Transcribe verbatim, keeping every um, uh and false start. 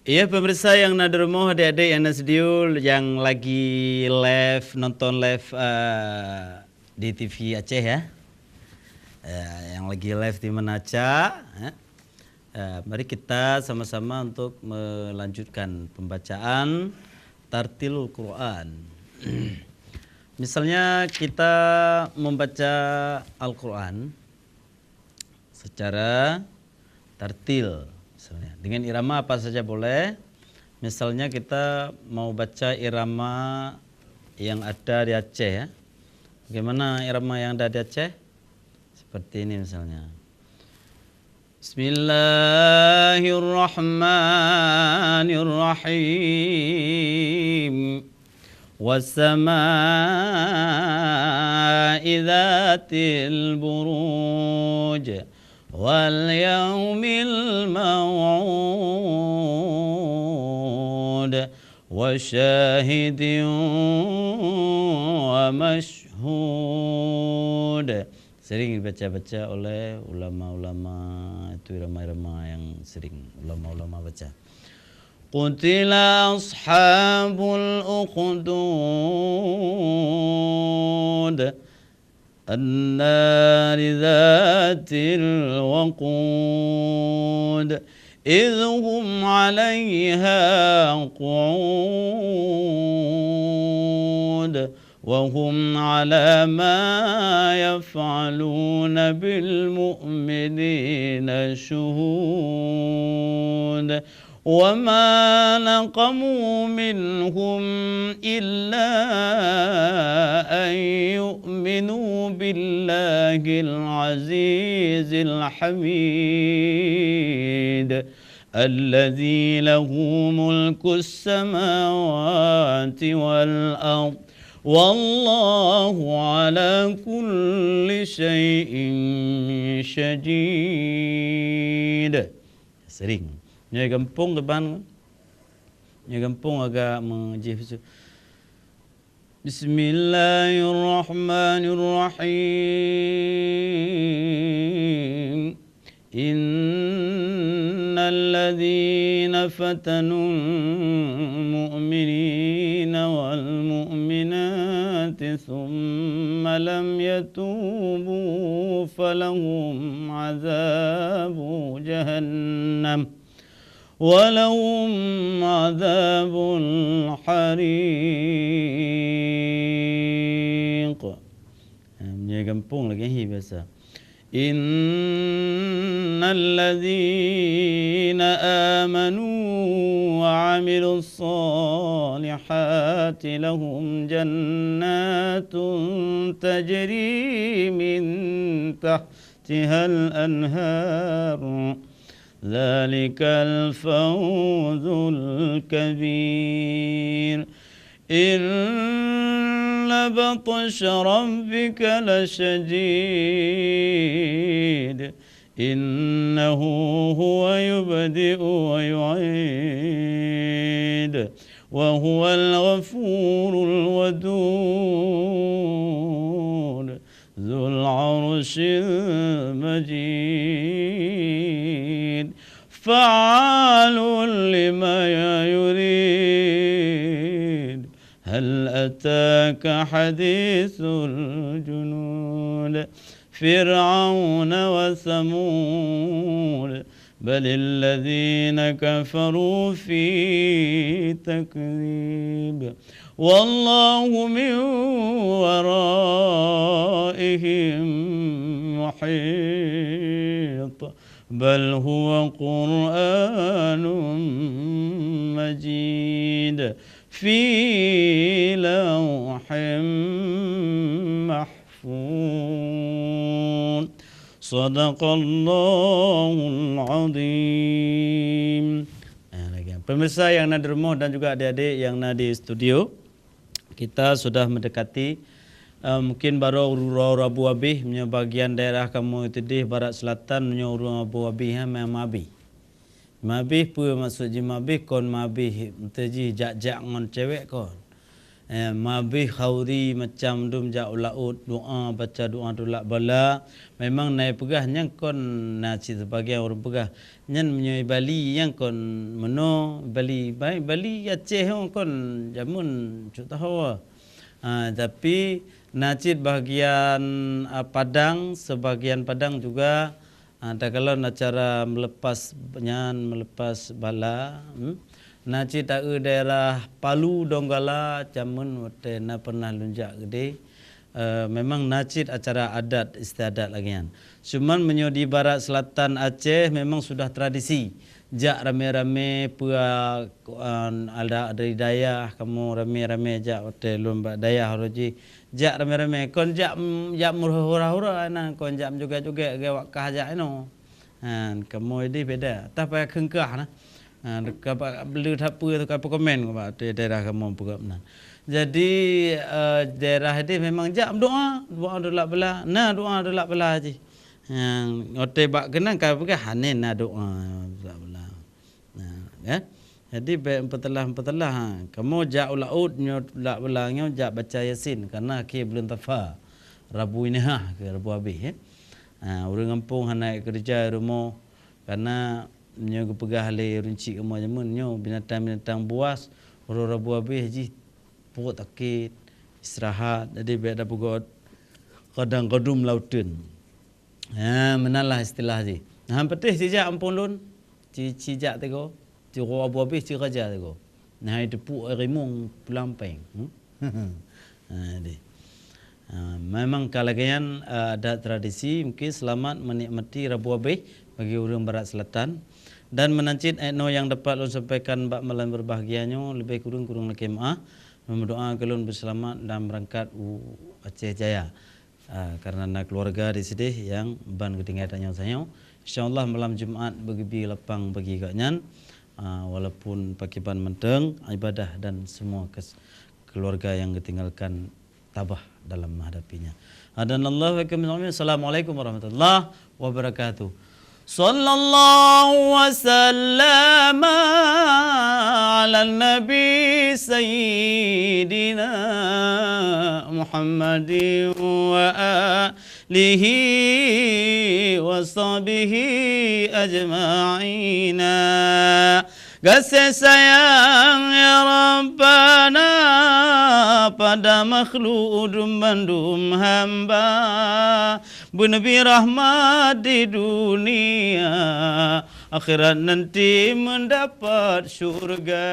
Iya, pemirsa yang na di rumoh, adik-adik yang na studio, yang lagi live, nonton live, eh, di T V Aceh, ya. Eh, yang lagi live di Menaca, ya. Eh, mari kita sama-sama untuk melanjutkan pembacaan Tartilul Quran. Misalnya kita membaca Al-Quran secara tartil, misalnya. Dengan irama apa saja boleh. Misalnya kita mau baca irama yang ada di Aceh, ya. Bagaimana irama yang ada di Aceh? Seperti ini misalnya. Bismillahirrahmanirrahim. والسماء ذات البروج واليوم الموعود وشاهد ومشهود. Sering dibaca-baca oleh ulama-ulama, itu irama-irama yang sering ulama-ulama baca. قتل أصحاب الأخدود النار ذات الوقود إذ هم عليها قعود وهم على ما يفعلون بالمؤمنين شهود وما نقموا منهم إلا أن يؤمنوا بالله العزيز الحميد الذي له ملك السماوات والأرض والله على كل شيء شهيد. Sering. Nyoe gampông kiban. Nyoe gampông agak meujih. بسم الله الرحمن الرحيم. إن الذين فتنوا المؤمنين والمؤمنات ثم لم يتوبوا فلهم عذاب جهنم ولهم عذاب الحريق. Ha, meunyoe gampông lagèe hi biasa. إن الذين آمنوا وعملوا الصالحات لهم جنات تجري من تحتها الأنهار ذلك الفوز الكبير. إن بطش ربك لشديد إنه هو يبدئ ويعيد وهو الغفور الودود ذو العرش المجيد فعال لما يريد هل أتاك حديث الجنود فرعون وثمود بل الذين كفروا في تكذيب والله من ورائهم محيط بل هو قرآن مجيد في لوح محفوظ. صدق الله العظيم. Ah, lagi. Pemirsa yang na di rumoh dan juga adik-adik yang na di studio, kita sudah mendekati, eh, mungkin baroe uroe Rabu abéh, meunyoe bagian daerah kamoe teudeh barat selatan, meunyoe uroe Rabu abéh, ha, memang abéh. Mabéh peue maksud jih mabéh? Kon mabéh meuteujih jak-jak ngon cewek kon. Eh, mabéh khauri macam dum jak u laôt, doa, baca doa tulak bala. Memang na peugah nyan kon na cit sebagian ureuëng peugah. Nyan meunyoe Bali nyan kon meunoe, Bali, bai-, Bali Aceh nyoe kon jameun cut tahoe. Ah, tapi na cit bahagian, ah, Padang, sebagian Padang juga, ah, takalon acara meulepas nyan, meulepas bala, hmm. Na cit taeu daerah Palu, Donggala, jameun watée na pernah lôn jak keudeh. Eh, memang na cit acara adat istiadat lagée nyan. Cuman meunyoe di barat selatan Aceh memang sudah tradisi. Jak ramé-ramé peue, eh, ada dari dayah, kamoe ramé-ramé jak watée lôn bak dayah uroe jih. Jak ramé-ramé, kon jak, jak meuhura-hura na, kon jak meujogét-jogét lagée wak kah jak inoe. Ha, kamoe ideh beda. Tah payah kheun kah na. Ha, ka bak le that peue tu ka peukomen bak daerah kamoe peugah meunan. Jadi, eh, daerah ideh memang jak meudoa, doa tulak bala. Na doa tulak bala jih. Ha, watée bak keunan ka peugah, hana na doa tulak bala. Nah, ya. Jadi bék meupeuteulah-meupeuteulah, ha. Kamoe jak u laôt nyoe tulak bala nyoe jak baca Yasin, karena akhé buleuen Safa. Rabu ini ha, ke Rabu habéh, ya. Ha, ureuëng gampông hana keureuja rumoh, karena nyoe geupeugah lé ureuëng chik kamoe jameun nyoe binatang-binatang buas, uroe Rabu habéh jih peuet sakét, istirahat, jadi bék tapeugot kadang gadum lauteun. Ha, meunan lah istilah jih. Nah, han patéh sijak ampôn lôn, ci-, cijak teungoh, ci uroe Rabu habéh ci raja teungoh. Nah, hai teupuk rimueng pulang péng. Hmm? Ha, deh. Ha, memang ka lagée nyan, eh, adat tradisi, mungkin selamat menikmati Rabu habéh bagi ureuëng barat selatan. Dan meunan cit, eh, nyoe nyang dapat lôn sampaikan bak malam berbahagia nyoe, leubeh kureueng-kureueng lakée meuáh. Meudoa keu lôn beuseulamat dan beurangkat u Aceh Jaya. Ah, karena na keuluwarga di sideh nyang ban geutinggai tanyoe-tanyoe. Insya Allah malam Jumat beugeubri lapang bagi gobnyan, ah, walaupun pakiban mantong ibadah dan semua kes-, keluarga yang ditinggalkan tabah dalam menghadapinya. Hadanallahu wa iyyakum ajma'in. Assalamualaikum warahmatullahi wabarakatuh. Sallallahu wa sallama ala nabi sayyidina Muhammadin wa alihi wa sahbihi ajma'ina. Gaséh sayang, ya Rabbana, pada makhluk dum bandum hamba, beuneubri rahmat di dunia, akhirat nanti mendapat syurga.